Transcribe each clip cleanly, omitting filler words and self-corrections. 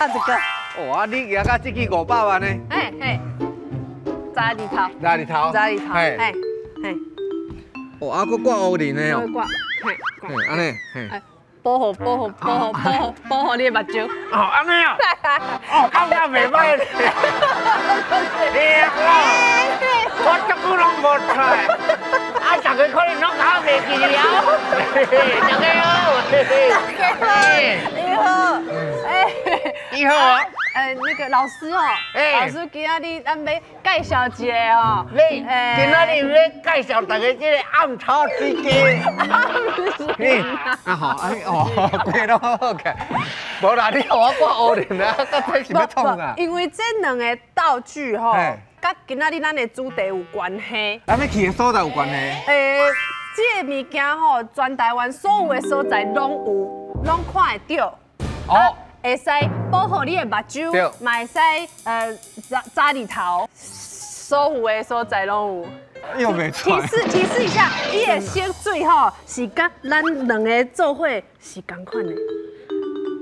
一個。哦，啊，你舉甲這支500萬呢？嘿嘿，十字頭。十字頭。十字頭。嘿，嘿。哦，啊，閣掛烏龍的哦。掛，嘿，嘿，按呢，嘿。保護保護保護保護保護你的目睭。哦，按呢啊。哦，感覺袂䆀。哎呀，我這久攏無出來，啊，逐个可能攏搞袂記了。大家好，大家好，你好，哎，你好。那個老師哦，老師今仔日咱欲介紹一个哦，你今仔日欲介紹大家這个暗草之家。啊好，哎哦，規攏好看。無啦，你予我掛烏龍啊，這是欲創啥？因為這兩个道具吼，佮今仔日咱的主題有關係。咱欲去的所在有關係。這個物件吼，全台灣所有的所在攏有，攏看會著。哦。會使保護你的目睭，嘛會使紮紮裡頭，所有的所在攏有。又沒提示提示一下，伊的色水吼是佮咱兩个做伙是仝款的。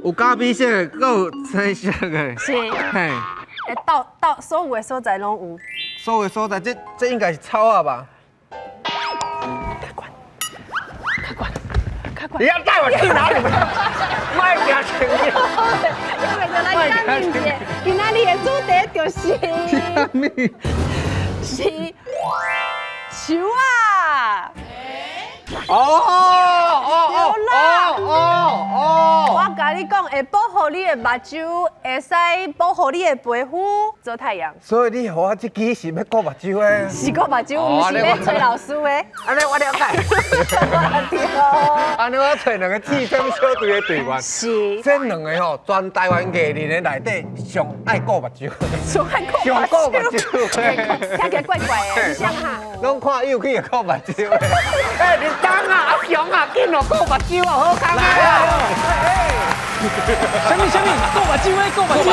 有咖啡色，閣有青色的。是。嘿。會到到所有的所在攏有。所有的所在，這應該是草仔吧？較懸，較懸，較懸。你要帶我去哪裡？莫驚情因為就來講一下，今仔日的主題就是是樹仔。哦哦哦哦哦！我共你講，會保護你的目睭，會使保護你的皮膚，遮太陽。所以你予我這支是欲顧目睭的？是顧目睭，毋是欲揣老師的。按呢我了解。對。按呢我揣兩个刺身小隊的隊員。是。這兩个吼，全台灣藝人的內底上愛顧目睭。上愛顧上顧目睭。聽起來怪怪的，你想哈？攏看有去會顧目睭的。欸，林東啊，阿雄啊，緊哦顧目睭啊，好康啊！啥物啥物？顧目睭的，顧目睭的。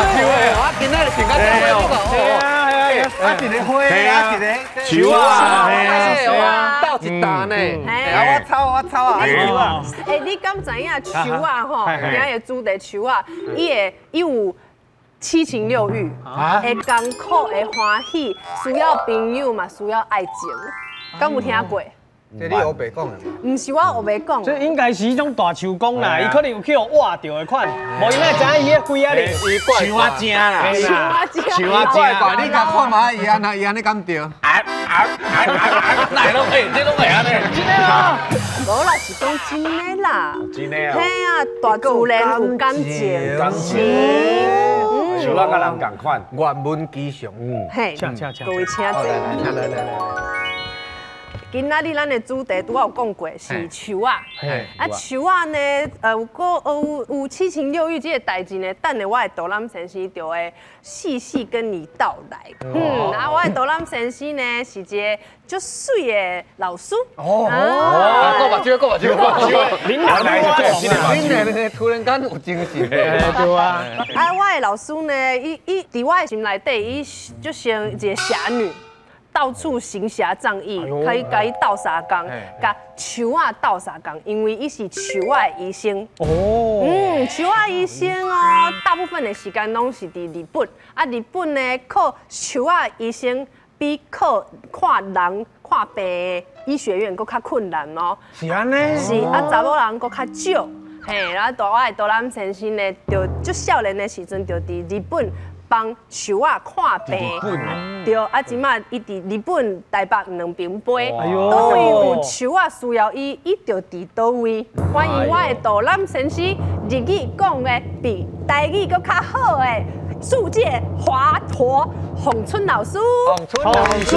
我今仔日穿甲這個，對啊，係啊，啊一個花，啊一個樹啊，係啊，鬥一擔呢。啊，我抄我抄啊，樹仔。欸，你敢知影樹仔吼？今仔日主題樹仔，伊會伊有七情六欲，會艱苦，會歡喜，需要朋友嘛，需要愛情，敢有聽過？這你烏白講的？毋是我烏白講。這應該是彼種大樹公啦，伊可能有去予挖著的款，無伊哪會知影伊的花仔咧？樹仔精啦，樹仔精，樹仔精。你共看覓伊按呢，伊按呢敢著？啊啊啊啊！哪攏會，這攏會按呢？真的嗎？無啦，是講真的啦。真的啊。嘿啊，大自然有感情。感情。樹仔佮人仝款，願聞其詳。嘿，請請請，各位請坐。來來來來來。今仔日咱的主題拄仔有講過，是樹仔。啊，樹仔呢，有個有有七情六欲這个代誌呢，等下我的導覽先生就會細細跟你道來。嗯，啊，我的導覽先生呢是一个足媠的老師。哦，顧目睭，顧目睭，顧目睭。恁老恁兩個突然間有精神。對啊。啊，我的老師呢，伊伊佇我的心內底，伊就像一个俠女。到處行俠仗義，可以共伊鬥相共，共樹仔鬥相共，因為伊是樹仔的醫生。哦，嗯，樹仔醫生哦，大部分的時間攏是佇日本。啊，日本呢，靠樹仔醫生比靠看人看病的醫學院閣較困難哦。是按呢？是啊，查某人閣較少。嘿，然後我的導覽先生呢，就足少年的時陣就佇日本幫樹仔看病，對，啊，這馬伊佇日本、台北兩邊飛，佗位有樹仔需要伊，伊就佇佗位。歡迎我的導覽先生，日語講的比台語閣較好的世界華佗洪春老師。洪春老師。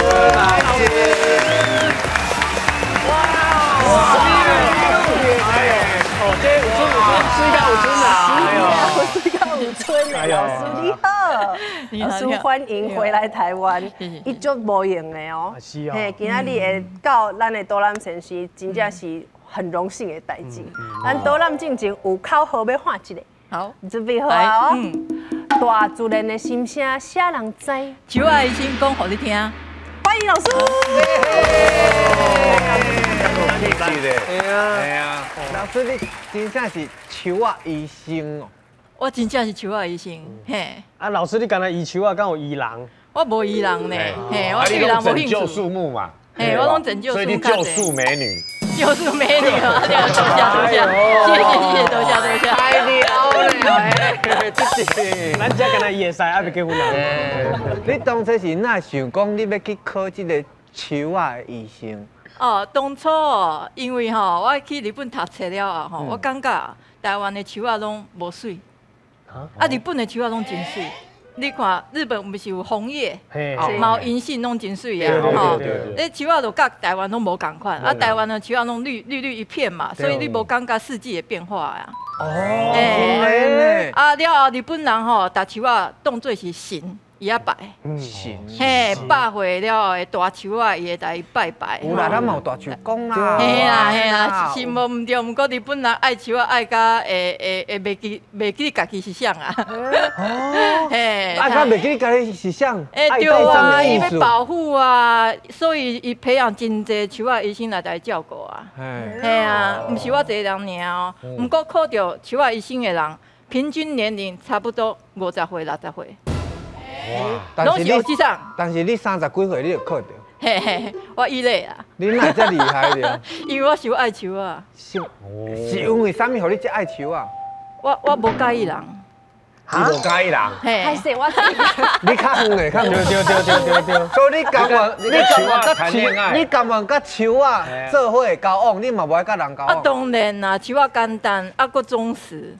哇！哦，這有春有春，水甲有春啊！水甲有春的老師你好，老師歡迎回來台灣，伊足無閒的哦。是哦。嘿，今仔日會到咱的導覽先生，真正是很榮幸的代誌。咱導覽進前有口號欲喊一个，好，準備好啊哦。大自然的心聲，啥人知？樹仔醫生講予你聽。歡迎老師。是的，對啊，老師你真正是樹仔醫生哦。我真正是树仔医生，嘿。啊，老師你敢若醫樹仔，敢有醫人？我無醫人呢，嘿，我對人無興趣。拯救樹木嘛，嘿，我攏拯救樹木。所以你救樹美女。救樹美女啊！多謝多謝，謝謝謝謝，多謝多謝。太了嘞，這是。咱這敢若伊會使，還袂結婚啊？你當初是哪想講你欲去考這個樹仔的醫生？哦，當初哦，因為吼，我去日本讀冊了後吼，我感覺台灣的樹仔攏無媠，啊，日本的樹仔攏真媠。你看日本毋是有紅葉，嘛有銀杏攏真媠啊，吼！你樹仔就佮台灣攏無仝款，啊，台灣的樹仔攏綠綠綠一片嘛，所以你無感覺四季的變化啊。哦，啊，了後日本人吼，逐樹仔當做是神。伊仔拜，嘿，百歲了後的大樹仔，伊會來伊拜拜。有啦，咱嘛有大樹公啦。嘿啦嘿啦，是無毋對，毋過日本人愛樹仔愛甲會袂記家己是啥啊？哦，嘿，愛甲袂記家己是啥？欸對啊，伊欲保護啊，所以伊培養真濟樹仔醫生來來照顧啊。嘿啊，毋是我一個人爾哦，毋過考著樹仔醫生的人，平均年齡差不多50歲、60歲。但是你，但是你30幾歲你就考著。嘿嘿，我依咧啊。你哪會遮厲害著？因為我傷愛樹仔。是，是因為啥物予你遮愛樹仔？我無佮意人。你無佮意人？嘿。歹勢，我。你較遠的，較遠。對對對對對。所以你甘願，你甘願佮樹仔做伙交往，你嘛無愛佮人交往。啊，當然啦，樹仔簡單，啊，閣忠實。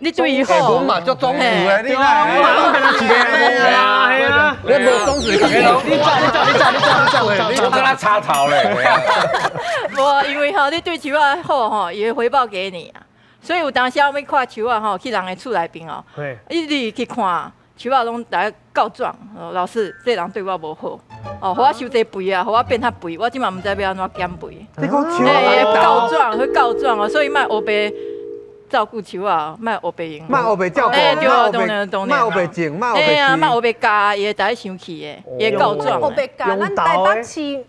你對伊好，阮嘛足忠實的，你哪？阮嘛攏敢若一个啊，系啊，你無忠實，你走你走你走你走你走，我敢若插頭咧。無，因為吼，你對樹仔好吼，伊會回報給你啊。所以有當時我欲看樹仔吼，去人的厝內邊哦，你去看樹仔攏來告狀，老師，這人對我無好，哦，予我傷濟肥啊，予我變較肥，我這馬毋知欲按怎減肥。你講樹仔告狀，去告狀哦，所以莫烏白。照顧樹仔，莫烏白用，莫烏白照顧，莫烏白種，莫烏白飼，莫烏白教，伊會逐日生氣的，伊會告狀。烏白教，咱台北市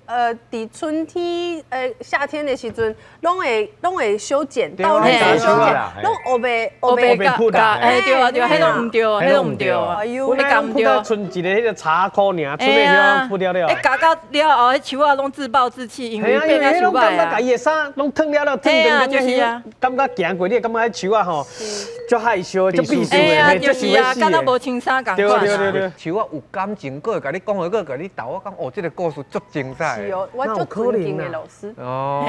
佇春天夏天的時陣，攏會修剪，道路修剪，攏烏白烏白教，哎對啊對啊，彼攏毋對，彼攏毋對。哎呦，彼教毋對。剩一个彼个茶箍爾，剩的遐鋪了了。哎，教到了後，彼樹仔攏自暴自棄，因為變啊傷歹啊。感覺共伊的衫攏脫了了，脫就是啊，感覺行過你會感覺。樹仔吼，足害羞，足避暑的，就是啊，敢若無穿衫仝款。對對對對，樹仔有感情，閣會共你講話，閣會共你鬥。我講哦，這個故事足精彩。是哦，我足尊敬的老師。哦，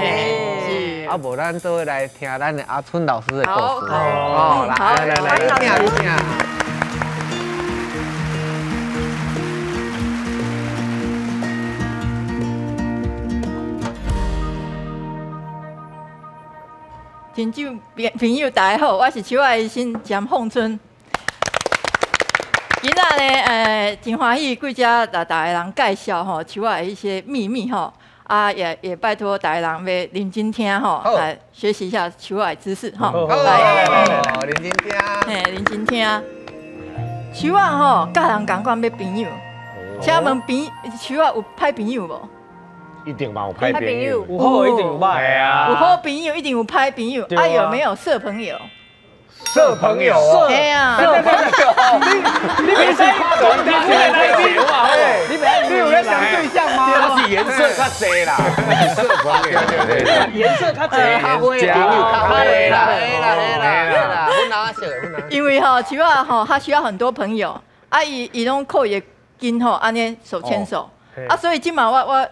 是。啊，無咱做伙來聽咱的阿春老師的故事。哦，來來來，你聽你聽。聽眾朋友大家好，我是樹仔醫生詹鳳春。今仔呢，真歡喜貴遮來逐个人介紹吼樹仔的一些秘密吼，啊也拜託逐个人欲認真聽吼，來學習一下樹仔的知識吼。來，認真聽。嘿，認真聽。樹仔吼，佮人仝款欲朋友，請問樹仔有歹朋友無？一定嘛有歹朋友，有好一定有歹啊。有好朋友一定有歹朋友，啊有沒有色朋友？色朋友，對啊。色朋友，你別使講你來賓啊！你有咧想對象嗎？我是顏色較濟啦，色朋友，顏色較濟，較灰啦，較灰啦，啦，因為吼樹仔吼，他需要很多朋友，啊伊攏靠伊的根吼，按呢手牽手，啊所以這馬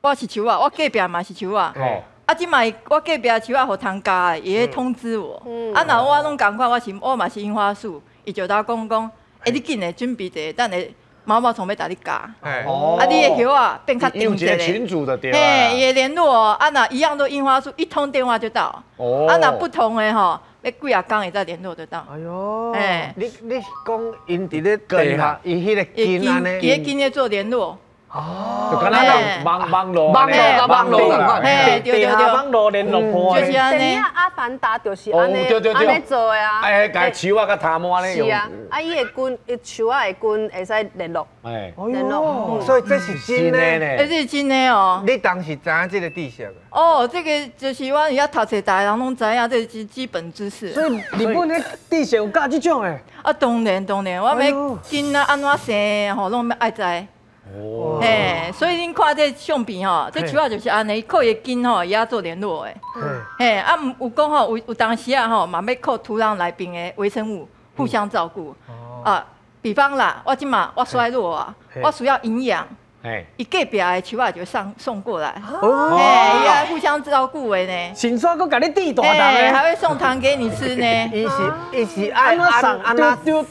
我是樹仔，我隔壁嘛是樹仔。啊，這擺我隔壁樹仔予蟲咬，伊會通知我。啊，若我攏仝款，我嘛是櫻花樹，伊就當講講，欸，你緊來準備一下，等下毛毛蟲欲共你咬。啊，你的葉仔變較長一個。群組的嘿，伊會聯絡啊，若一樣都櫻花樹，一通電話就到。哦。啊，若不同的吼，欲幾仔工會再聯絡得到。哎喲。欸，你講𪜶佇咧地下，伊彼個根按呢？伊的根咧做聯絡。就敢若网网路网路佮网路仝款，嘿，对对对，网路联络簿。就是按呢。电影《阿凡达》就是按呢，按呢做的啊。哎，共树仔佮头毛按呢用。是啊，啊，伊的根，伊树仔的根会使联络。哎，联络。所以这是真的呢。这是真的哦。你当时知影这个知识？哦，这个就是我遐读册，大家人拢知影，这是基本知识。所以日本的知识有教这种的。啊，当然当然，我欲根啊按怎生吼，拢爱知。哦，嘿，所以恁看这相片吼，这树仔就是按呢，靠伊的根吼，伊仔做联络的。嘿，啊，有讲吼，有当时啊吼，嘛欲靠土壤内边的微生物互相照顾。啊，比方啦，我这马我衰弱啊，我需要营养。伊隔壁的树仔就送过来，嘿，伊爱互相照顾的呢。先生阁共你递大糖，还会送糖给你吃呢。伊是爱按按怎送？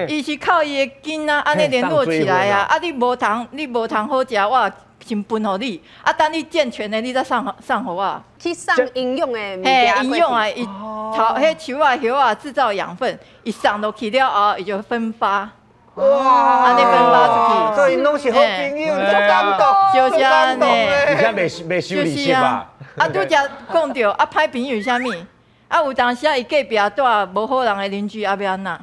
伊是靠伊的根啊，按呢联络起来啊。啊，你无糖，你无糖好食，我先分予你。啊，等你健全的，你再送予我。去送营养的物件。营养啊，伊头彼树仔叶仔制造养分，伊送落去了后，伊就分发。哇！按呢分发出去，所以拢是好朋友，足感动，就是按呢。而且袂收利息吧？啊，拄才讲著，啊，歹朋友是啥物？啊，有当时啊，伊隔壁住无好人的邻居，啊，欲按怎？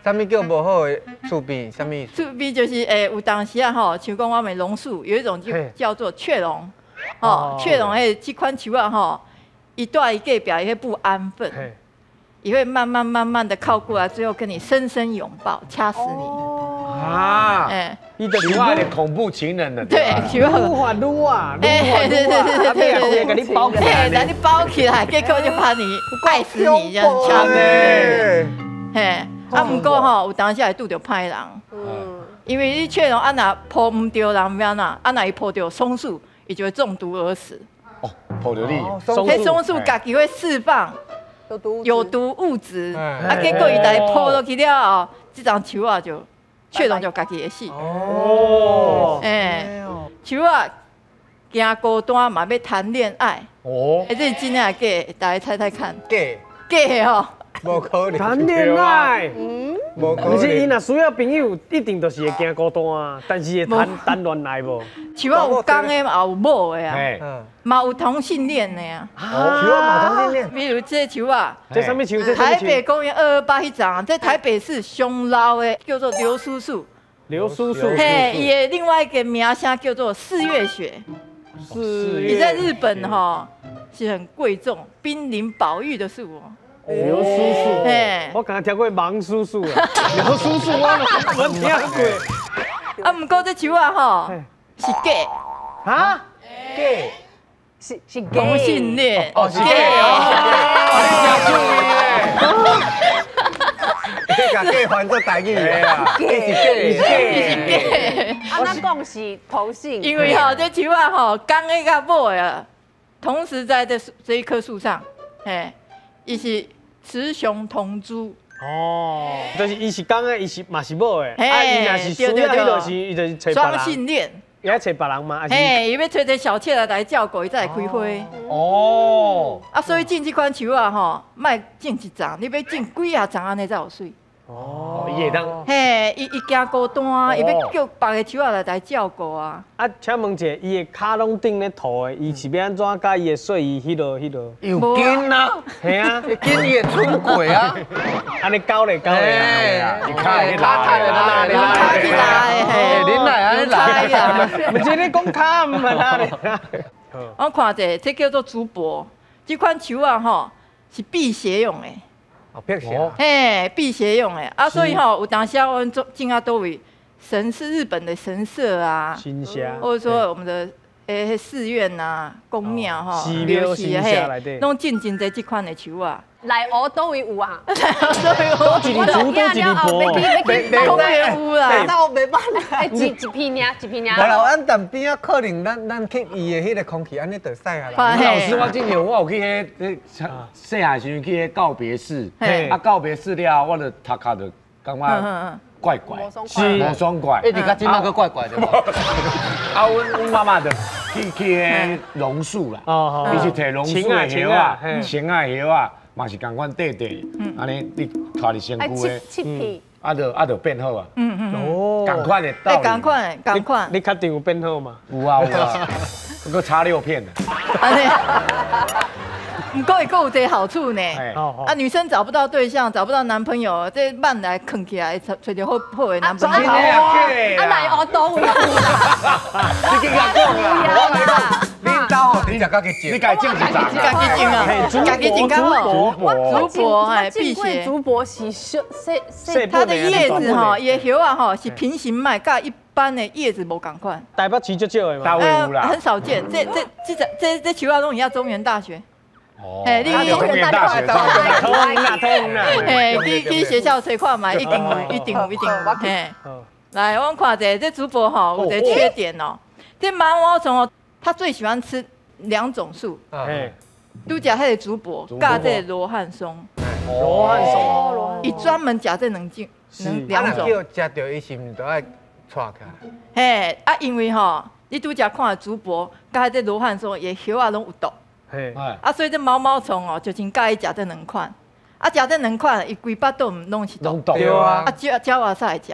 啥物叫无好的厝边？啥物意思？厝边就是有当时啊吼，像讲我们榕树有一种就叫做雀榕，吼，雀榕彼这款树仔吼，伊住伊隔壁，伊会不安分。伊会慢慢慢慢的靠过来，最后跟你深深拥抱，掐死你。啊！哎，你的树仔的恐怖情人了。对，愈发愈啊，哎，对对对对对，共你包起来，共你包起来，结果就把你害死你这样掐死。嘿，啊，毋过吼，有当时会拄著歹人。嗯。因为你雀榕啊，若抱毋著人，欲按怎？啊，若伊抱著松树，伊就会中毒而死。哦，抱著你。彼松树家己会释放。有毒物质，啊，结果伊共伊抱落去了后，这丛树仔就雀榕就家己会死。哦，哎，树仔惊孤单嘛，欲谈恋爱。哦，欸，这是真的还是假？大家猜猜看。假。假的吼。无可能。谈恋爱。嗯。无可能。毋是，伊若需要朋友，一定就是会惊孤单啊。但是会谈谈恋爱无？树仔有公的嘛，有母的啊。嘛有同性恋的啊。树仔嘛同性恋。比如这树仔。这啥物树？台北公园228彼丛，这台北市上老的叫做流苏树。流苏树。嘿，伊的另外一个名声叫做四月雪。四月。伊在日本吼是很贵重、濒临保育的树哦。流苏树，我刚刚听过芒叔叔啊，流苏树我拢无听过。啊，毋过这树仔吼是假，啊？假？是同性恋？哦，是假哦。你真注意咧。你共假翻做台语啊？是假，是假。啊，咱讲是同性。因为吼，这树仔吼，公的佮母的，同时在这一棵树上，嘿，伊是雌雄同株。哦，就是伊是公的，伊是嘛是母的，啊，伊若是需要，伊就是伊就是揣别人。双性恋。伊爱揣别人吗？嘿，伊欲揣一个小妾来照顾，伊才会开花。哦。啊，所以种这款树仔吼，莫种一丛，你欲种几仔丛按呢才有媠。哦，伊会当。嘿，伊惊孤单，伊欲叫别个树仔来照顾啊。啊，请问一下，伊的跤拢钉咧土的，伊是欲按怎佮伊的睡衣彼落彼落？有根啊，嘿啊，根伊会出轨啊。按呢勾咧勾咧，伊跤会拉拉拉起来，嘿，恁来按呢拉。毋是你讲跤毋系拉咧。我看者，这叫做竹柏，这款树仔吼是辟邪用的。哦，辟邪。嘿，辟邪用的啊，所以吼，有当时我们种啊佗位神是日本的神社啊，或者说我们的寺院呐、宫庙吼，寺庙神社内底，拢种真济这款的树仔。内湖佗位有啊？内湖佗位有？多一个竹，多一个柏。公园有啦。那我袂办啦。一片尔，一片尔。无啦，阮但边仔可能咱吸伊的彼个空气，按呢就会使啊啦。老师，我之前我有去彼细汉时阵去彼告别式，啊告别式了后，我就头壳就感觉怪怪，是无爽快，一直到这马阁怪怪的。啊，阮妈妈就去彼榕树啦，伊是提榕树的叶仔，青仔叶仔，嘛是仝款短短，按呢你拖伫身躯的，七片，啊就变好啊。哦，仝款的道理。仝款，仝款。你確定有變好嗎？有啊有啊，閣插六片的。毋過伊閣有一个好處呢。啊，女生找不到對象，找不到男朋友，這慢來囥起來，揣著好好的男朋友。啊，來學多位。你緊共講啦，我來講，恁兜吼，你就家己種，你家己種一丛，家己種啊，家己種較好。竹柏，哎，辟邪。竹柏是細細，它的葉子吼，葉葉啊吼是平行脈，佮一般的葉子無仝款。台北市足少的嘛，很少見。這這這這這樹仔攏會中原大學。哎，你去中原大學，通啦通啦。嘿，去學校揣看覓，一定有，一定有，一定有。嘿，來，我看者這竹柏吼有一個缺點哦，這毛毛蟲哦，它最喜歡吃兩種樹。拄食彼个竹柏，佮這個羅漢松。羅漢松，伊專門食這兩種，兩種。叫食著伊是毋是都愛掣起來？嘿，啊，因為吼，你拄才看竹柏，佮這羅漢松，伊的葉仔攏有毒。啊，所以這毛毛蟲哦，就真佮意食這兩款。啊，食這兩款，伊規腹肚攏是毒。對啊。啊，鳥鳥仔才會食，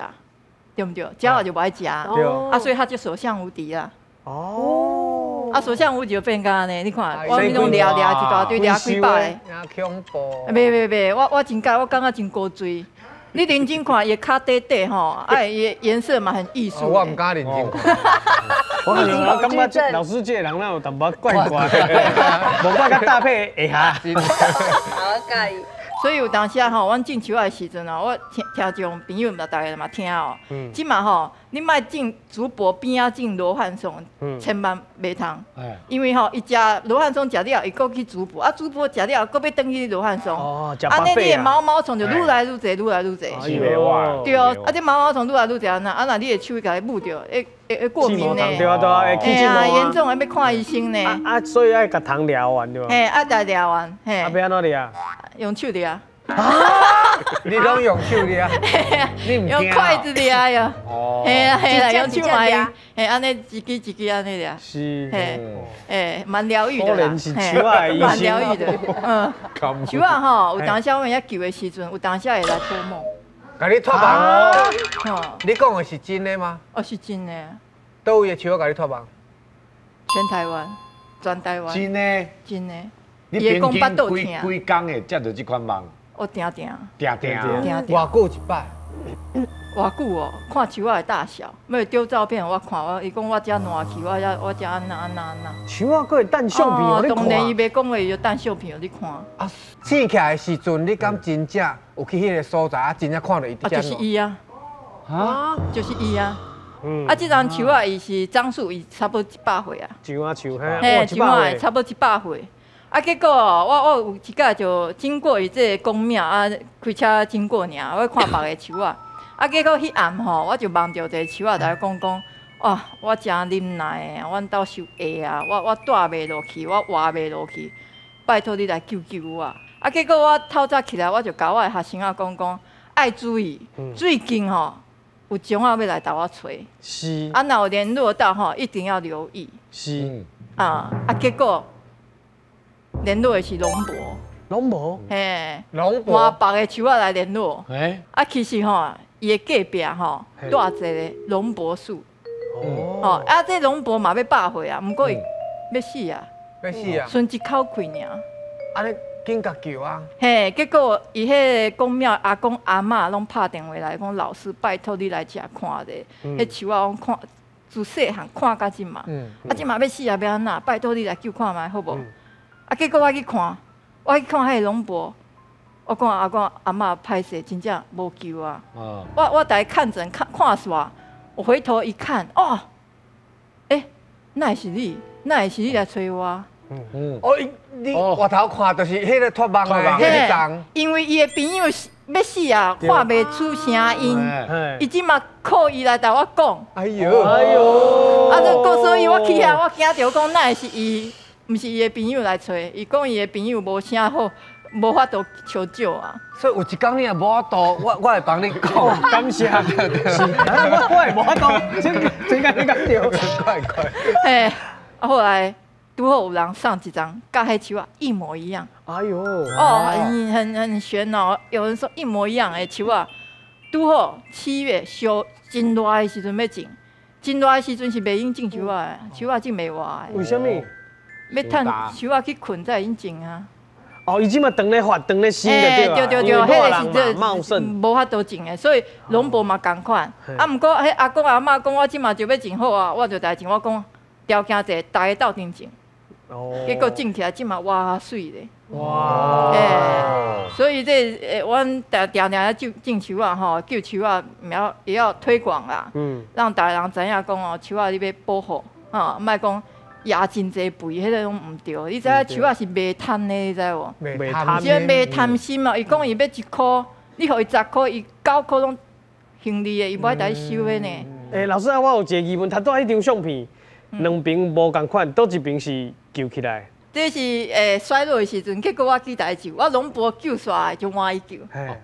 對毋對？鳥仔就無愛食。對。啊，所以它就所向無敵啦。哦。啊，所向無敵就變甲按呢，你看，我攏掠掠一大堆，掠幾百个。恐怖。袂袂袂，我真佮，我感覺真古錐。你認真看，伊跤短短吼，哎，伊顏色嘛很藝術。我毋敢認真看。我感覺老師這個人哪有淡薄怪怪，無怪佮搭配會下。好介意。所以有當時吼，阮種樹仔的時陣哦，我聽聽眾朋友嘛，逐家嘛聽哦。這馬吼，你莫種竹柏邊仔種羅漢松，千萬袂通。因為吼，伊食羅漢松食了，伊閣去竹柏，啊竹柏食了，閣欲轉去羅漢松。哦，按呢你的毛毛蟲就愈來愈濟，愈來愈濟。對哦，啊這毛毛蟲愈來愈濟，按怎啊？若你的手共伊捂著，會會過敏呢。對啊對啊，會起這毛啊。嚴重，欲看醫生呢。啊，所以愛共蟲掠完對無？嘿，啊，共掠完，嘿。啊，欲按怎掠？用手掠。你攏用手掠？你毋用筷子掠喲。哦。嘿啊嘿啦，用手嘛，嘿，按呢一支一支按呢掠。是。嘿，欸，蠻療癒的啦。果然是樹仔的醫生。蠻療癒的，嗯。樹仔吼，有當時阮遐救的時陣，有當時會來託夢。共你託夢？哦。你講的是真的嗎？哦，是真的。佗位的樹仔共你託夢？全台灣，全台灣。真的。真的。你平均幾幾工會接著這款夢？我定定。定定。定定。偌久一擺？偌久哦，看樹仔的大小，欲丟照片我看，我伊講我遮爛去，我遮我遮按怎按怎按怎。樹仔閣會等相片予你看？當然伊袂講話，伊就等相片予你看。啊，醒起來的時陣，你敢真正有去彼個所在啊？真正看著伊佇遮？啊，就是伊啊。啊？就是伊啊。啊，這叢樹仔伊是樟樹，伊差不多100歲啊。樹仔樹，嘿，樹仔差不多100歲。啊，結果我有一擺就經過伊這個宮廟啊，開車經過爾，我看別个樹仔。啊，結果彼暗吼，我就夢著一个樹仔，來講講，哇，我誠忍耐的，阮兜受壓啊，我住袂落去，我活袂落去，拜託你來救救我。啊，結果我透早起來，我就共我的學生仔講講，愛注意，最近吼有蟲仔欲來共我揣。是。啊，若有聯絡到吼，一定要留意。是。啊啊，結果。聯絡的是龍柏，龍柏，嘿，龍柏，換別个樹仔來聯絡。啊，其實吼，伊的隔壁吼，住一个龍柏樹。哦，啊，這龍柏嘛欲100歲啊，毋過伊欲死啊，欲死啊，賰一口氣爾。按呢緊共救啊！嘿，結果伊彼个宮廟阿公阿嬤攏拍電話來講，老師拜託你來遮看咧，彼樹仔我看自細漢看到這馬，啊這馬欲死啊，欲按怎？拜託你來救看覓好無？啊！結果我去看，我去看彼个龍柏，我講阿公阿嬤歹勢，真正無救啊！我逐日看診看看煞，我回頭一看，哦，欸，哪會是你？哪會是你來揣我？哦，你回頭看就是彼个託夢的彼个人，因為伊的朋友欲死啊，喊袂出聲音，伊這馬靠伊來共我講。哎喲，哎喲！啊，所以我去遐，我驚著講哪會是伊？毋是伊的朋友來揣，伊講伊的朋友無啥好，無法度求救啊。所以有一工你若無法度，我會幫你講。感謝，是，我會無法度，這個你講對。怪怪。嘿，啊後來拄好有人送一張，佮彼樹仔一模一樣。哎喲。哦，很玄哦，有人說一模一樣的樹仔，拄好7月烧真热的时阵欲种，真热的时阵是袂用种树仔的，树仔种袂活的。为啥物？欲趁树仔去困才会用种啊。哦，伊这马长咧发，长咧生就对啊。对对对，彼个时阵茂盛，无法度种的，所以农博嘛仝款。啊，毋过彼阿公阿嬷讲，我这马就欲种好啊，我就来种。我讲条件者，大家斗阵种。哦。结果种起来这马哇媠咧。哇！所以这阮定定咧种种树仔吼，救树仔，也也要推广啦。让大家人知影讲哦，树仔你欲保护，吼，莫讲。也真济肥，彼个拢毋对。你知影树仔是袂贪的，你知无？袂贪，是袂贪心嘛。伊讲伊欲1箍，你予伊10箍，伊9箍拢还你的，伊无爱共你收的呢。老师啊，我有一个疑问，头拄仔彼张相片，两边无仝款，佗一边是救起来？这是衰落的时阵，结果我记代志，我拢无救煞，就换伊救，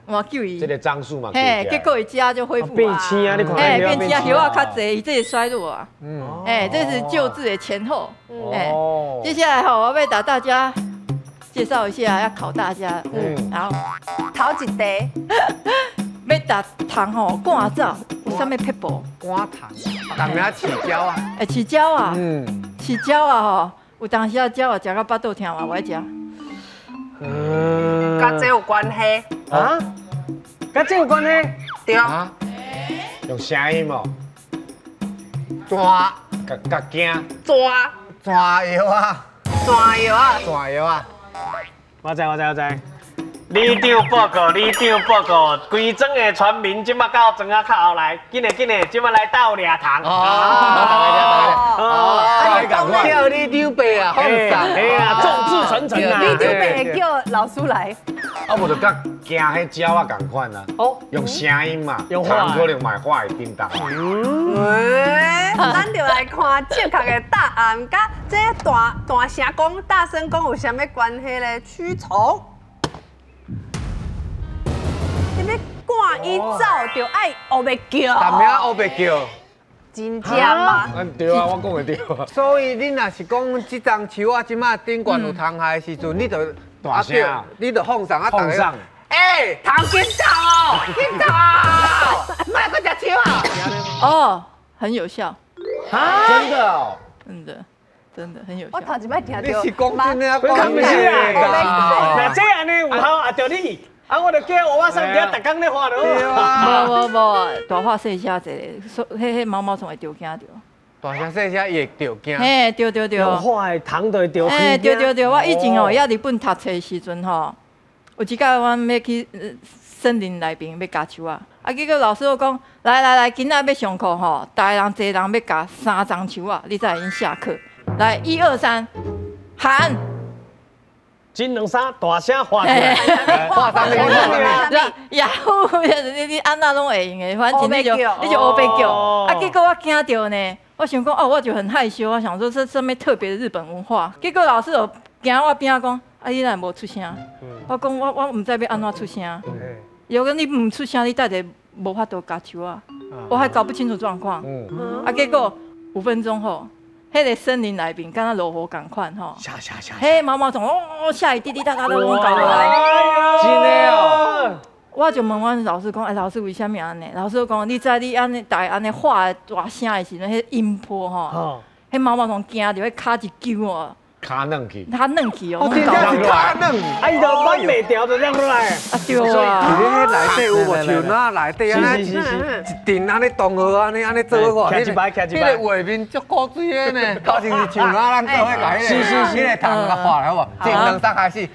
换救伊。这个樟树嘛，嘿，结果伊遮就恢复啊。变青啊，你看。嘿，变青，叶仔较济，伊这个衰落啊。这是救治的前后。接下来吼，我欲带大家介绍一下，要考大家。然后头一题，欲逐虫吼赶走，有啥物撇步？赶虫，当名饲鸟啊。饲鸟啊。饲鸟啊吼。有当时啊，鸟啊食到腹肚疼嘛，无爱食。佮这有关系啊？佮这有关系？对啊。用声音哦。抓，佮惊。抓。抓药啊。抓药啊。抓药啊。我知，我知，我知。里长报告，里长报告，规庄的村民这马到庄仔口后来，紧嘞紧嘞，这马来斗掠虫。哦，叫里长伯啊，放送，哎呀，众志成城啊！里长伯会叫老师来。啊，无就佮惊彼鸟仔仝款啊。哦，用声音嘛，虫可能嘛会叮当。咱就来看正确的答案，佮这大大声讲、大声讲有啥物关系咧？驱虫。赶伊走就爱乌白叫，但名乌白叫，真正吗？对啊，我讲的对啊。所以你若是讲这丛树仔这马顶悬有虫害的时阵，你就大声，你就放送啊，放送。欸，虫紧走哦，紧走，莫阁食树啊！哦，很有效。啊？真的哦？真的，真的很有效。我头一摆听到。你是讲真的啊？讲不是啊？那这样呢有效啊？著你。啊！我就叫乌仔送伫遐，逐工咧画咯。无无无，大喊细声一个，所彼毛毛虫会著惊著。大声细声伊会著惊。嘿，对对对。用喊的虫就会著。嘿，对对对，我以前吼，犹日本读册的时阵吼，有一摆阮欲去森林内面欲夹树仔，啊，结果老师就讲，来来来，今仔欲上课吼，逐个人济人欲夹3丛树仔，你才会用下课。来，1、2、3，喊。金两三，大声喊出来，喊啥物？呀呼！你按怎拢会用的，反正你就乌白叫。啊，结果我惊著呢，我想讲哦，我就很害羞，我想说这啥物特别的日本文化。结果老师就行我边仔讲，啊，你哪无出声？我讲我毋知欲按怎出声。伊讲你毋出声，你等下无法度夹树仔。我还搞不清楚状况。啊，结果5分钟后。彼个森林内面，敢若落雨仝款吼，彼毛毛虫哦，下雨滴滴答答都拢搞落来。真的哦！我就问阮老师讲，哎，老师为啥物按呢？老师讲，你知你按呢，逐个按呢喊大声的时阵，彼音波吼，彼毛毛虫惊著，彼跤一揪哦。跤软去，跤软去哦，真正是跤软，啊，伊就挽袂牢，就这样落来。啊，对啊。伫咧彼内底有无树仔内底按呢，一阵按呢同学按呢按呢做伙，徛一排，徛一排。彼个画面足古锥的呢，头前是树仔，咱做伙共彼个，彼个虫共画来好无？一、两、三，开始。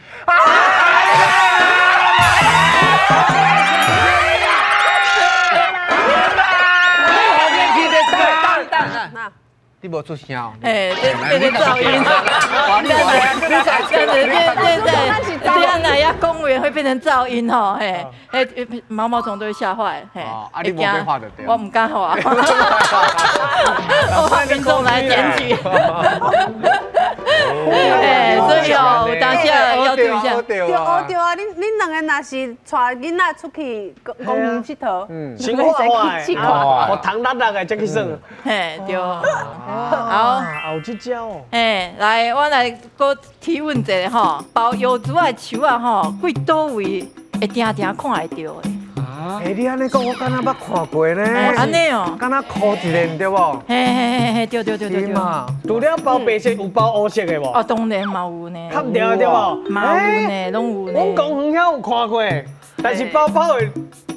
你无出声哦？哎，变成噪音。对对对对，这样那呀，公园会变成噪音吼，嘿，嘿，毛毛虫都会吓坏，嘿。啊，你无被画就对。我毋敢画。我怕民众来检举。哎，所以哦，当下要注意一下。对哦对啊，恁两个若是带囡仔出去公园𨑨迌，先画画，我糖辣辣的才去耍。嘿，对。好，有这招哦。哎，来，我来阁提问一下吼，包药珠的树仔吼，佗佗位会定定看会著的？欸，你按呢講，我敢若捌看過呢。按呢哦，敢若箍一個對無？嘿嘿嘿嘿，對對對對對。除了包白色，有包烏色的無？哦，當然嘛有呢。較毋對對無？嘛有呢，攏有呢。阮公園遐有看過，但是包包的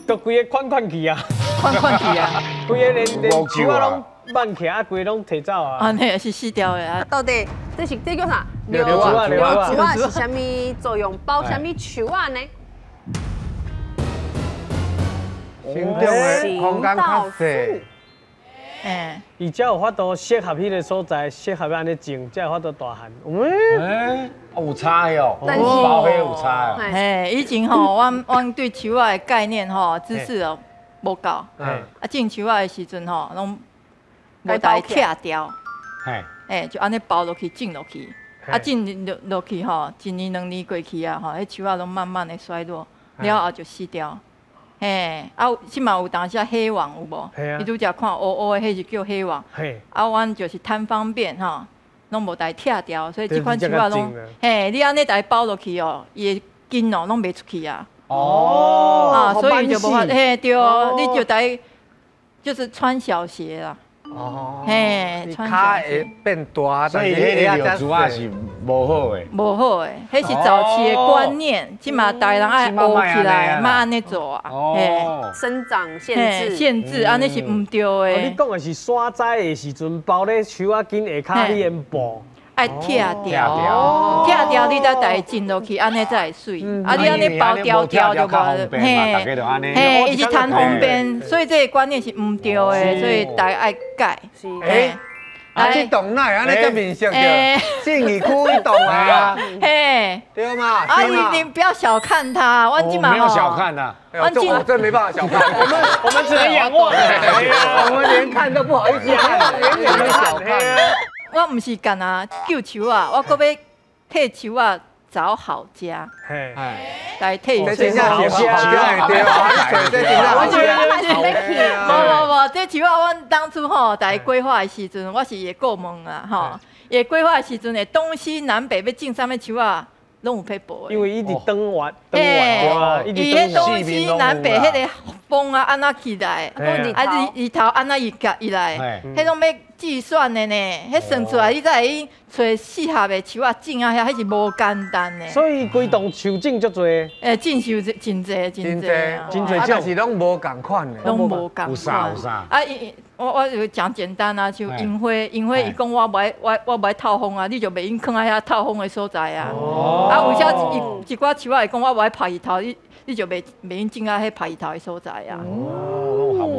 就規个款款去啊，款款去啊，規个連樹仔攏挽起來，啊，規个攏提走啊。按呢是死掉的啊。到底這是這叫啥？柳珠柳珠仔是啥物作用？包啥物樹仔呢？成長的空間較細，欸，伊才有法度適合彼个所在，適合按呢種，才有法度大漢。欸，有差哦，包彼有差哦。嘿，以前吼，阮對樹仔的概念吼、知識哦無夠，啊，種樹仔的時陣吼，攏無共伊拆掉，欸，就按呢包落去種落去，啊，種落落去吼，一年兩年過去啊，吼，彼樹仔攏慢慢的衰落，了後就死掉。嘿，啊，這馬有當時黑網有無？你拄才看烏烏的，彼是叫黑網。啊，阮就是貪方便吼，攏無共伊拆掉，所以這款樹仔攏，嘿，你按呢共伊包落去哦，伊的根哦攏袂出去啊。哦。啊，所以就無法，嘿，對，你就共伊就是穿小鞋啦。哦。嘿，穿小鞋會變大，所以彼个柳珠仔是無好的。無好的，彼是早期的觀念，這馬大人愛學起來，莫按呢做啊。哦。生長限制。限制，按呢是毋對的。你講的是山災的時陣，包咧樹仔根下跤去淹布。愛拆掉，拆掉你才共伊種落去，按呢才會媠。啊，你按呢包掉掉就無，嘿，嘿，伊是貪方便，所以這個觀念是毋對的，所以大家愛改。欸，啊，這棟哪會按呢遮面熟著？信義區彼棟啊，嘿，對嘛？啊，你不要小看他，我這馬沒有小看啊，我真沒辦法小看，我們只能仰望，我們連看都不好意思看，遠遠的小看。我毋是干焦救樹仔，我閣欲替樹仔找好家，來替伊找好家，對啊，這真正好家。無無無，這樹仔阮當初吼，佇規劃的時陣，我是會顧問啊，吼，伊規劃的時陣，會東西南北欲種啥物樹仔，攏有撇步的。因為伊佇長源，長源對啊，伊彼東西南北彼个風啊，按怎起來，啊日頭按怎伊夾伊來，彼攏欲計算的呢，彼算出來你才會找適合的樹仔種啊，遐彼是無簡單的。所以規棟樹種足濟。欸，種樹真濟真濟，真濟種，但是攏無仝款的。攏無仝款。有啥有啥。啊，我就講簡單啊，像櫻花，櫻花伊講我無愛我無愛透風啊，你就袂用囥佇遐透風的所在啊。啊，有啥一寡樹仔會講我無愛曬日頭，你就袂用種佇彼曬日頭的所在啊。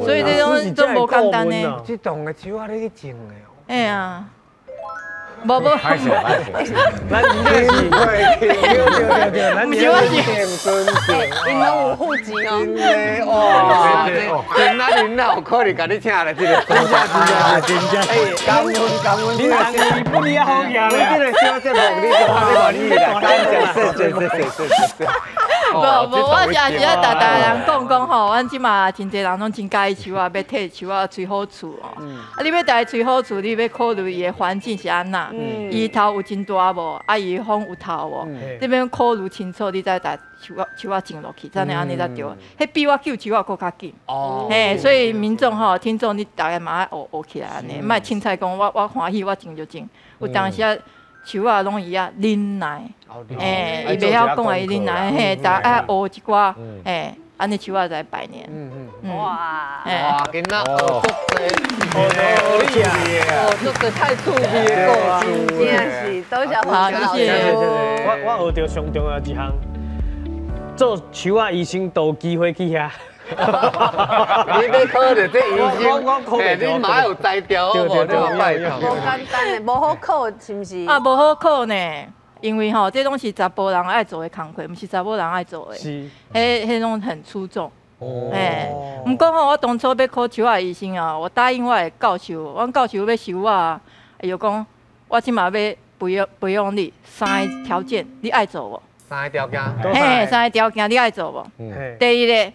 所以這種種無簡單的。這棟的樹仔你去種的哦。哎呀，無無。歹勢歹勢。咱真正是，對對對對，咱毋是我是。你們有戶籍哦。真的哇，真啊真啊，有可能共你請來這個。真正真正真正。哎，感恩感恩。你人日本你也好贏咧。你這個小節目你就較滿意啦，感謝謝謝謝謝謝謝。無無，我也是愛逐逐人講講吼，阮這馬真濟人攏真佮意樹仔，欲替樹仔吹好厝哦。啊，你欲共伊吹好厝，你欲考慮伊的環境是按怎？伊頭有真大無？啊，伊風有透無？你欲考慮清楚，你才共樹仔種落去，才能按呢才對。彼比我救樹仔閣較緊。哦。嘿，所以民眾吼，聽眾你逐家嘛愛學學起來按呢，莫凊彩講我歡喜我種就種。有當時啊，樹仔攏伊啊忍耐，嘿，伊袂曉講啊，伊忍耐，嘿，逐家愛學一寡，嘿，按呢樹仔才百年。哇！哇，今仔學足濟，學足濟太趣味的故事，真的是，多謝好，謝謝。我學著上重要一項，做樹仔醫生都有機會去遐。你欲考著這醫生，你嘛有才調，對對對，無簡單的，無好考，是毋是？啊，無好考呢，因為吼，這攏是查埔人愛做的工課，毋是查某人愛做的。是。彼攏很出眾。嘿，毋過吼，我當初欲考樹仔醫生啊，我答應我的教授，阮教授欲收我，伊就講，我這馬欲培養你三个條件，你愛做無？三个條件。嘿，三个條件你愛做無？第一个。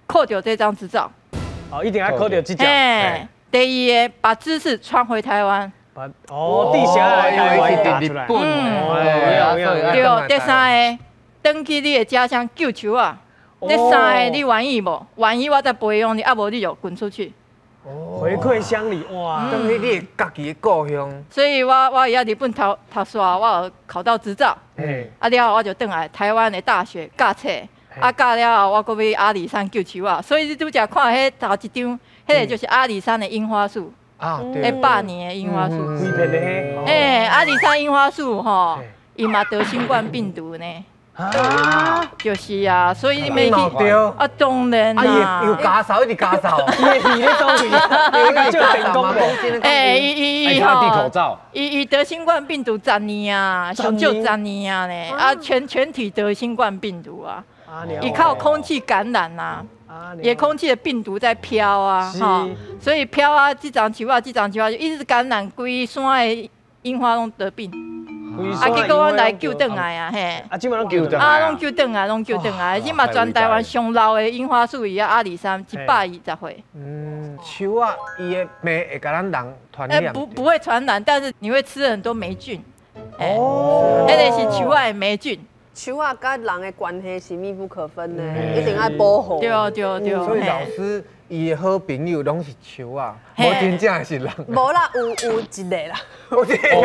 考著這張執照，哦，一定愛考著這張。第二个，把知識傳回台灣。哦，地下來台灣打出來。嗯，對。第三个，轉去你的家鄉救樹仔。這三个你願意無？願意我再培養你，啊無你就滾出去。回饋鄉里，哇！轉去你家己的故鄉。所以我佇日本讀讀煞，我有考到執照。啊了後我就轉來台灣的大學教冊，啊教了後我閣去阿里山救樹仔。所以你拄才看彼頭一張，彼个就是阿里山的櫻花樹。啊，對。100年的櫻花樹。規片的彼。欸，阿里山櫻花樹吼，伊嘛得新冠病毒呢。啊，就是啊，所以你袂去啊，當然啦，有咳嗽，一直咳嗽，伊的肺咧走去，伊就成功無？欸，伊伊吼，伊得新冠病毒十年啊，上少十年啊呢，啊全體得新冠病毒啊，伊靠空氣感染啊，也空氣的病毒在飄啊，哈，所以飄啊，這叢樹啊，這叢樹啊，就一直感染，規山的櫻花攏得病。啊！結果阮來救轉來啊，嘿！啊，這擺攏救轉來啊，攏救轉來，攏救轉來。這馬全台灣上老的櫻花樹，伊啊阿里山120歲。嗯，樹仔伊的病會共咱人傳染？不會傳染，但是你會吃很多霉菌。哦，彼个是樹仔的霉菌。樹仔佮人的關係是密不可分的，一定愛保護。對對對。所以老師伊的好朋友攏是樹仔，無真正是人。無啦，有一個啦。有一個好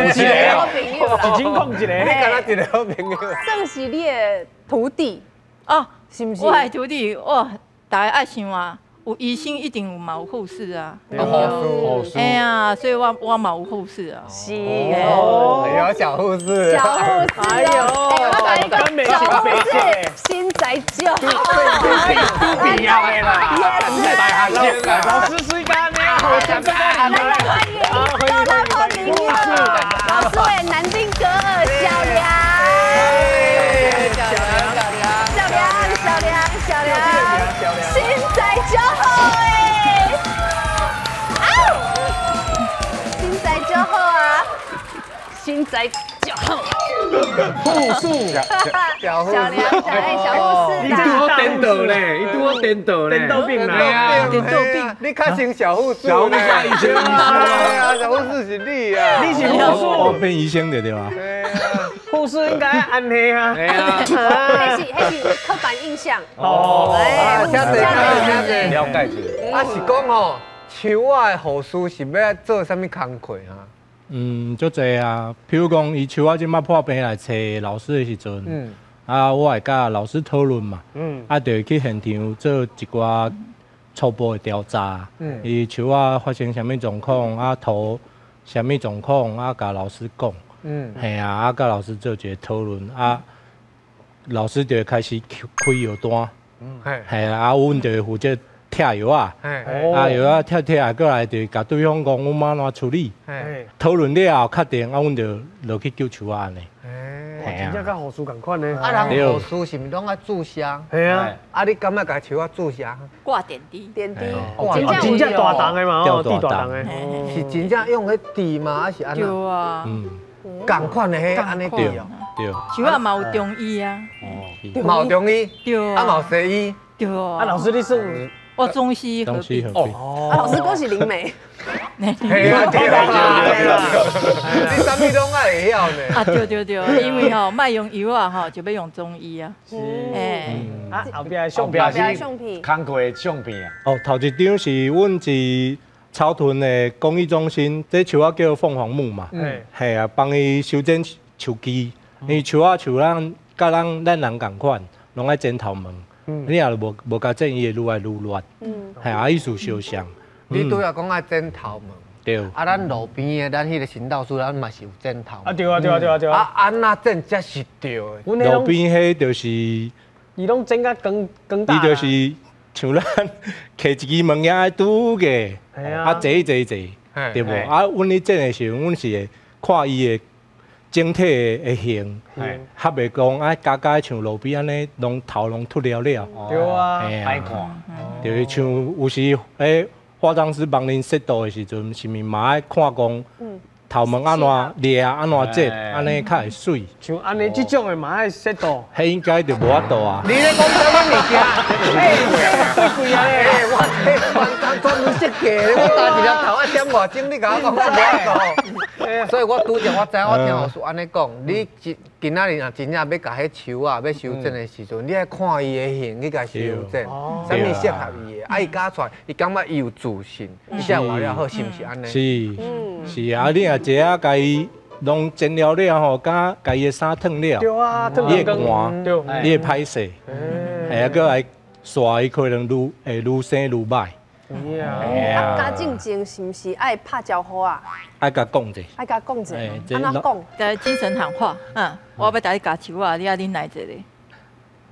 朋友啦。一真講一個，你敢若一個好朋友。算是你的徒弟哦，是毋是？我的徒弟，哇，大家愛想啊，有醫生一定有嘛有護士啊，護士。哎呀，所以我嘛有護士啊。是哦，有小護士。小護士，哎呦，我共你講，小護士身材足好，必要的啦。大學生老師水干呢，好像更加來來歡迎，歡迎護士，老師的南丁格爾小梁，小梁，小梁，小梁，小梁，身材足好哎，啊，身材足好啊，身材足好。護士，小梁，小護士，你拄好顛倒咧，你拄好顛倒咧，顛倒病啦，顛倒病，你較像小護士，小護士醫生啊，小護士是你啊，你是護士，我變醫生的對吧？護士應該按呢啊，彼是刻板印象。哦，請坐，請坐，了解一下。啊，是講吼，樹仔的護士是欲做啥物工課啊？嗯，足濟啊，譬如講，伊樹仔這馬破病來揣老師的時陣，啊，我會佮老師討論嘛，啊，就會去現場做一寡初步的調查，伊樹仔發生啥物狀況，啊，土啥物狀況，啊，共老師講，嘿啊，啊，佮老師做一個討論，啊，老師就會開始開藥單，嘿啊，阮就會負責拆藥仔，啊藥仔拆拆啊，過來就共對方講，阮欲按怎處理，討論了後確定，啊，阮就落去救樹仔按呢。真正佮護士仝款呢。啊，人護士是毋攏愛注射？係啊。啊，你敢欲共樹仔注射？掛點滴。點滴。真正大筒的嘛，哦，滴大筒的。是真正用彼滴嗎？還是按怎？對啊。仝款的彼按呢滴哦。對。樹仔嘛有中醫啊。嘛有中醫。對。啊，嘛有西醫。對啊。啊，老師你算？我中西合璧。哦，老師閣是靈媒。對啊，對啊，你啥物攏愛會曉呢？啊，對對對，因為吼，莫用藥啊，吼，就欲用中醫啊。是。啊，後壁的相片是工課的相片啊。哦，頭一張是阮佇草屯的公益中心，這樹仔叫鳳凰木嘛。嗯。係啊，幫伊修剪樹枝，因為樹仔樹咱佮咱人仝款，攏愛剪頭毛。你若無共剪，伊會愈來愈亂。嗯。係啊，意思相像。你拄仔講愛剪頭毛。對。啊，咱路邊的咱彼個行道樹，咱嘛是有剪頭毛。啊，對啊，對啊，對啊，對啊。啊，按怎剪才是對的？路邊彼就是。伊攏剪甲光光大。伊就是像咱摕一支物件愛拄個，啊，坐坐坐，對無？啊，阮咧剪的時陣，阮是會看伊的整體的形，較袂講啊，加加像路邊按呢，攏頭攏禿了了。對啊，歹看。就是像有時，化妝師幫恁設圖的時陣，是毋是嘛愛看講頭毛按怎掠，按怎剪，按呢較會媠。像按呢這種的嘛愛設圖。彼應該就無法度啊。你咧講啥物物件？欸，貴啊咧！我專專門設計，我焦一粒頭愛點外鐘，你共我講我無法度。所以我拄則我知影，我聽老師按呢講，你一今仔日若真正欲共彼树仔欲修剪的时阵，你爱看伊的形去共修剪，啥物适合伊的，啊伊剪出来，伊感觉伊有自信，伊才活了好，是毋是按呢？是，是啊，你若这啊，共伊拢剪了了吼，佮共伊的衫褪了，对啊，伊会寒，伊会歹势，嘿啊，阁来煞伊可能愈会愈生愈歹。啊，剪进前是毋是爱拍招呼啊？爱共讲者。爱共讲者，按怎讲？在精神喊话，我欲共你剪树仔，你爱忍耐一下。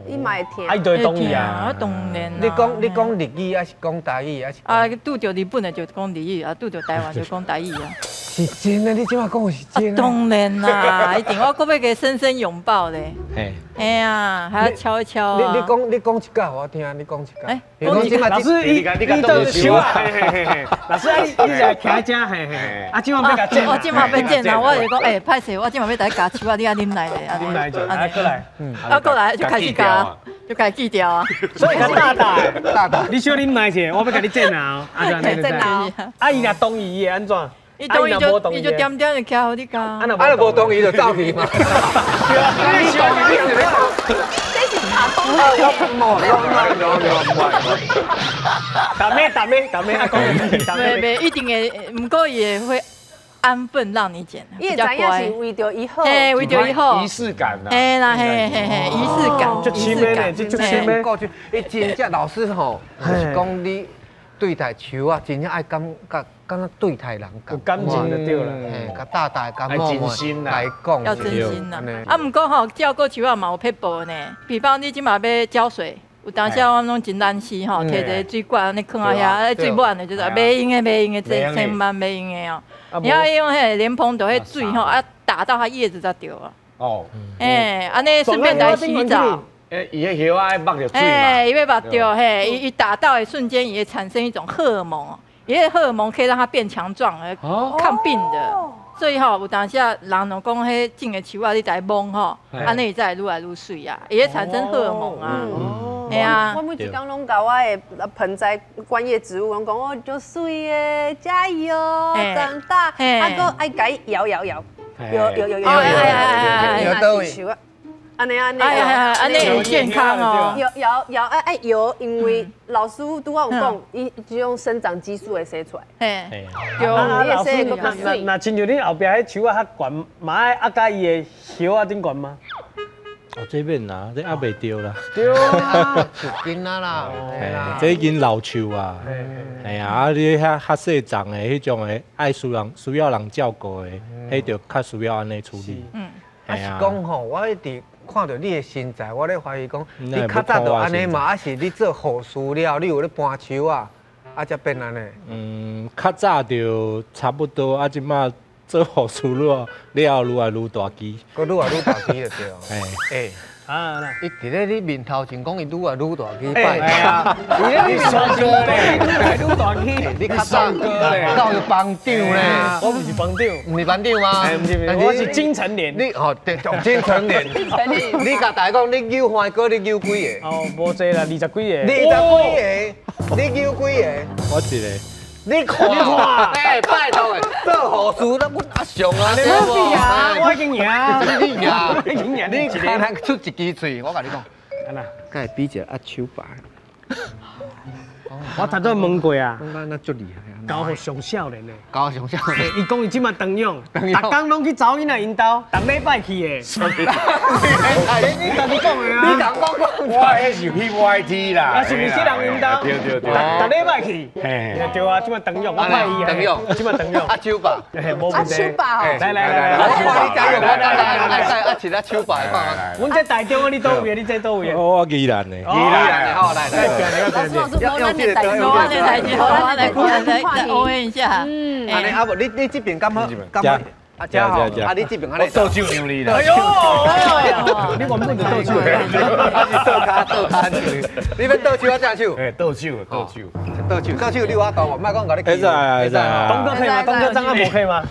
伊嘛会听。啊，伊就会同意啊。当然。你讲日语，还是讲台语，还是？啊，拄著日本的就讲日语，啊，拄著台湾就讲台语啊。是真的，你这马讲的是真的。当然啦，一定，我阁欲共深深拥抱咧。嘿。哎呀，还要敲一敲啊。你讲一句我听，你讲一句。哎，讲一句。老师，你倒树仔，老师，你来徛遮，嘿嘿。啊，这马欲共剪。我这马欲剪啊，我就讲，哎，歹势，我这马欲共你剪树仔，你爱忍耐咧。忍耐者，啊，过来。啊，过来就开始剪，就开始锯掉啊。所以较大大，大大。你小忍耐者，我欲共你剪啊。啊，剪啊。啊，伊若同意会按怎？伊同意就伊就点点就徛予你剪。啊，若无同意就走去嘛。你是这是卡通的。打咩打咩打咩啊！讲袂袂，一定会，毋过伊会安分让你剪。伊会知影是为著伊好，嘿，为著伊好。仪式感啊。嘿啦嘿嘿嘿，仪式感。就亲的，就就亲的。过去，伊真正老师吼，就是讲你对待树仔，真正爱感觉。敢若对待人有感情就对啦，嘿，共大大共某来讲，要真心啦。啊，毋过吼，照顾树仔嘛有撇步呢。比方你这马欲浇水，有当时我拢真懒死吼，提一个水管按呢囥佇遐，水满的就是袂用的，袂用的，这千万袂用的哦。你要用彼个莲蓬头彼水吼，啊打到它叶子才对啊。哦。哎，按呢顺便来洗澡。欸，伊彼叶仔爱目著水嘛。哎，伊欲目著嘿，伊打到的瞬间，也产生一种荷尔蒙。因为荷尔蒙可以让它变强壮，抗病的。所以吼，有当时人拢讲，彼种的树仔，你来摸吼，按呢伊才会愈来愈媠啊，伊会产生荷尔蒙啊。嘿啊。我每一工拢共我的盆栽观叶植物拢讲，哦，足媠的，加油，长大。啊，阁爱共伊摇摇摇，摇摇摇摇摇，摇佗位？按呢按呢，按呢会健康哦。摇摇摇爱爱摇，因为老师拄仔有讲，伊这种生长激素会生出来。嘿，对，老师，那亲像恁后壁彼树仔较悬，嘛爱压佮伊的叶仔顶悬吗？哦，这免啦，这压袂著啦。对啊，树根啊啦，这已经老树啊。嘿啊，啊你遐较细丛的彼种的，爱需人需要人照顾的，彼就较需要按呢处理。嗯，啊是讲吼，我一直看著你的身材，我咧怀疑讲，你较早就按呢嘛，还是你做护士了，你有咧搬树仔，啊才变按呢？嗯，较早就差不多，啊这马做护士了了后愈来愈大支，阁愈来愈大支就对。哎，啊，伊伫咧你面头前讲伊愈来愈大支，拜啊，伊咧你面头前讲伊愈来愈大支，你较早教育班长咧，我毋是班长，毋是班长吗？毋是，我是金城年。你哦，对，金城年。你共大家讲，你扭欢歌，你扭几个？哦，无济啦，20几个。20几个，你扭几个？我一个。你看，哎，拜托的，做护士那阮阿雄啊，你无啊，我已经赢，你赢，已经赢，你看他出一支喙，我共你讲，按怎？敢会比一个阿手牌？我头拄问过啊，那足厉害啊，交予上少年的，交上少年。伊讲伊这马长养，逐工拢去查某囡仔𪜶兜，逐礼拜去的。你家己讲的啊？你讲讲讲，我彼是 PYT 啦，啊是毋是这人𪜶兜？对对对，逐礼拜去。对啊，这马长养，我歹伊啊。长养，这马长养。阿手吧，阿手吧，来来来来，我看你加油，我来来来，阿一阿手吧，阮这台中的你佗位的？你这佗位的？我宜兰的。宜兰的，好来来。老师，老师，我来台中，我来来応援一下。嗯，按呢啊无，你这边敢好？敢好？啊，遮好。啊，你这边按呢？我倒手让你啦。哎呦，你原本就倒手。啊是倒跤倒跤手。你欲倒手啊正手？哎，倒手倒手。倒手倒手，你有法度无？莫讲共你。会使会使。东哥可以吗？东哥张阿无可以吗？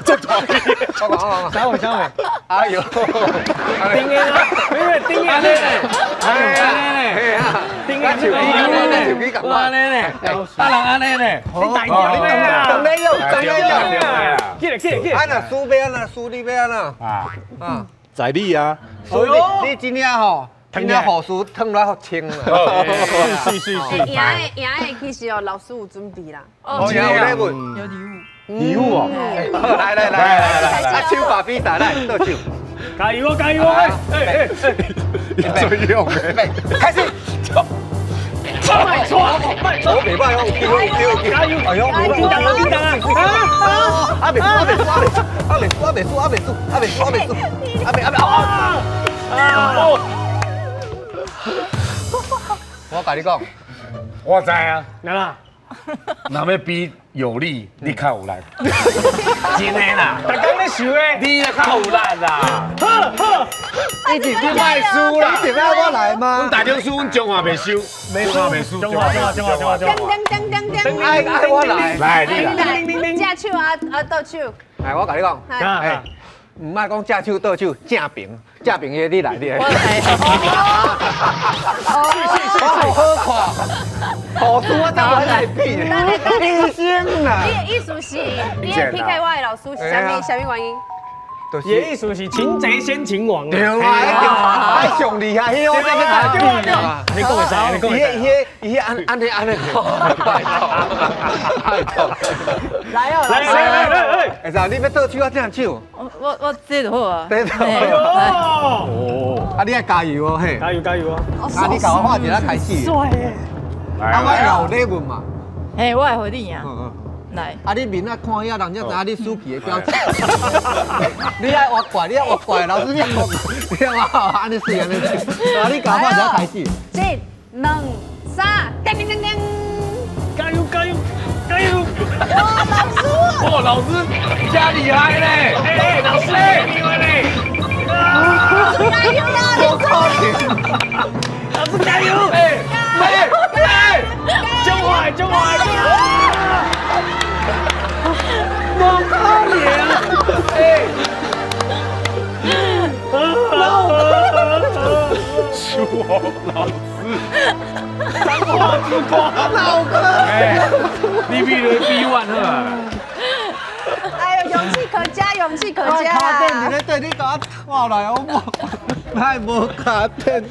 这大支。我讲我讲。稍微稍微。哎呦。顶的啊，没有顶的咧。哎咧。顶的手机，手机共按呢咧，啊人按呢咧，你大条咧啊，当咧用，当咧用。起来起来起来。啊若输欲按怎，输你欲按怎？啊啊。在你啊。所以你今天吼，今天护士烫来好清啦。是是是。赢的赢的，其实哦，老师有准备啦。哦，有礼物，有礼物。礼物哦。来来来来来来，手把比赛来，倒手。加油哦，加油哦！哎哎哎，最用的，开始。卖错，卖错！我袂歹哦，有救有救，加油！哎呦，叮当啊，叮当啊！啊！阿未输，阿未输，阿未输，阿未输，阿未输，阿未输，阿未输，阿未阿未啊！啊！我共你讲，我知啊，哪啦？若欲比有力，你较有力。真的啦，逐工咧想的，你较有力啦。好好，你是你莫输啦，你是要我来吗？阮大中输，阮中华袂输，中华袂输，中华中华中华中华。叮叮叮叮叮，爱爱我来，来你来，正手啊啊倒手。来，我共你讲，哎，毋莫讲正手倒手，正平正平，你来你来。我来。是是是，好看。好输我才来比，医生啦。你的意思是，你的 PK 我的老师是啥物啥物原因？伊的意思是擒贼先擒王。对啊，哎，上厉害，彼我才欲来比啊。你讲会使，你讲会使。伊伊按按呢按呢，拜托，拜托。来哦，来来来来，会使，你欲倒手啊正手？我这就好啊。这就好。哦。啊，你爱加油哦，嘿。加油加油哦。啊，你共我看一下开始。帅耶。啊，我有礼物嘛？嘿，我会予你啊。来。啊，你面仔看遐，人才知影你输皮的表情。你爱挖怪，你爱挖怪，老师你爱挖，你爱挖，按呢水，按呢水。啊，你共我看一下开始。一、两、三，叮叮叮叮。加油加油加油！哇，老师！哇，老师加厉害嘞！哎，老师厉害嘞！加油啦！我靠你！老师加油！哎哎哎！中华中华中华！无可能！哎！老输哦，老师！彰化之光，老哥！你比你比完好啊！哎呦，勇气可嘉，勇气可嘉！卡电，你咧对你共我拖来，我无，太无卡电。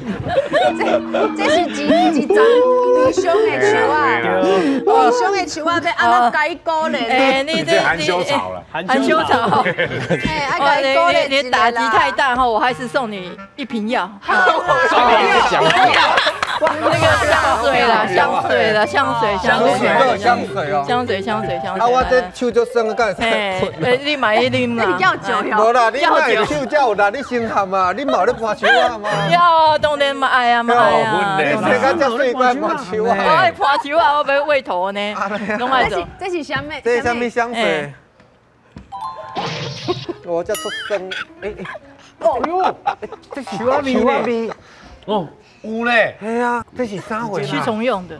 这是一丛悲伤的树仔，悲伤的树仔欲按怎共伊鼓励？哎，你这含羞草了，含羞草。哎，爱共伊鼓励。你打击太大哈，我还是送你一瓶药。送你一个奖品。那个香水啦，香水啦，香水，香水，香水哦，香水，香水，香水。啊，我这手足酸，敢会使？哎，你买一啉啦。药酒哟。无啦，你莫手才有力，你先含啊，你嘛有咧搬树仔吗？要啊，当然嘛爱啊嘛爱啊。你生到这水，阁搬树仔。我爱搬树仔，我欲喂头呢。拢爱做。这是啥物？这是啥物香水？我这出酸，哎哎，哦哟，这是树仔味。哦。有咧，系啊，这是啥货？驱虫用的，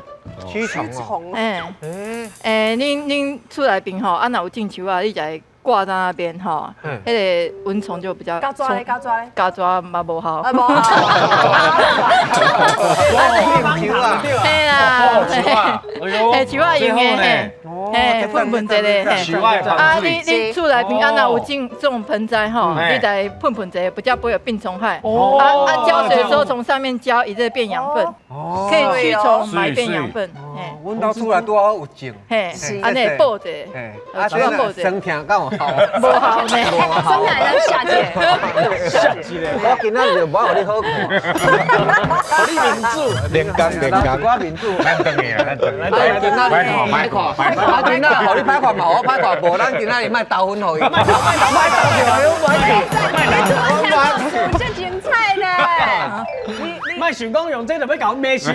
驱虫。哎哎，恁厝内边吼，啊，若有种树仔，你就会挂在那边吼，彼个蚊虫就比较。胶纸咧，胶纸咧。胶纸嘛无效。啊无效。树仔，嘿啦，嘿树仔用的嘿，嘿喷喷一下，嘿。啊，你厝内边啊，若有种这种盆栽吼，你来喷喷一下，比较不会有病虫害。啊啊，浇水的时候从上面浇，伊这变养分，可以驱虫，嘛变养分。阮兜厝内拄好有种，嘿，按呢补一下，啊，这酸痛敢有效？无效呢，酸痛会下一个，下一个。我今仔日就无予你好看，予你面子，连工连工，我面子。咱转去啊，咱转。咱今仔日歹看，歹看，啊今仔日予你歹看嘛，我歹看无，咱今仔日莫投分予伊。莫投，莫投，莫投，这精彩呢！你莫想讲用这就欲共阮买输，无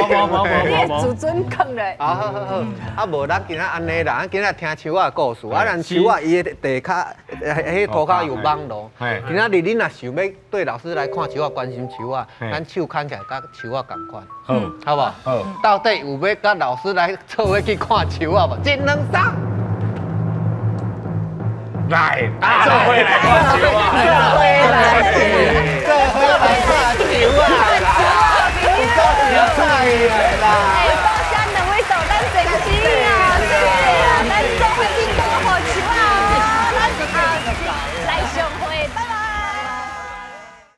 无无无你自尊囥咧。啊好好好，啊无咱今仔按呢啦，咱今仔听树仔的故事，啊咱树仔伊的地跤，彼涂跤有网路。今仔日恁若想欲对老师来看树仔，关心树仔，咱手牵起来佮树仔仝款，好，好无？好。到底有欲佮老师来做伙去看树仔无？一两三。来，做伙来看树仔。做伙来。